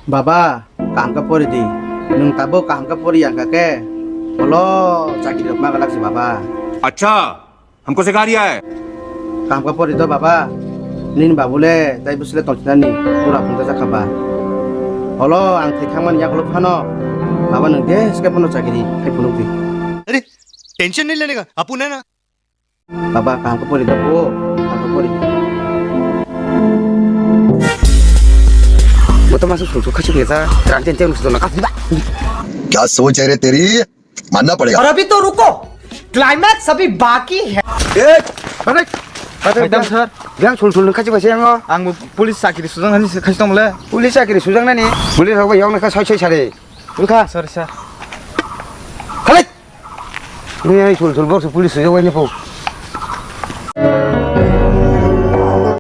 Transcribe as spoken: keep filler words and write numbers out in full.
Baba, kaham khe pori di. Nwng tabuk kaham khe pori ya hwnkha khe, bolo chakri rok ma galak se baba. अच्छा, हमको सिखा रिया है। Kaham khe pori do baba. Nini babu le tai bwsle tongsinani pura phunta jakha ba. Holo ang thai thangmani yakholo phano baba nwng deske phano chakri khai phunuk di. अरे, टेंशन नहीं लेने का, अपुन है ना। Baba, kaham khe pori do, o, kaham khe pori. Bo to masa sul sul khachi kesa, tran ten ten sul na kasi ba. क्या सोच है रे तेरी? मानना पड़ेगा। और अभी तो रुको, क्लाइमैक्स अभी बाकी है। ए, अरे, अरे, madam sir. Yang sul sul khachi ba se yang o. Ang police chakri sujang hani khachi tong le. Police chakri sujang nani? Police rok ba yang na kha soi soi sare. Ulkha. Sorry sir. Khalai. Ni ai sul sul bok police sujang wai ni po.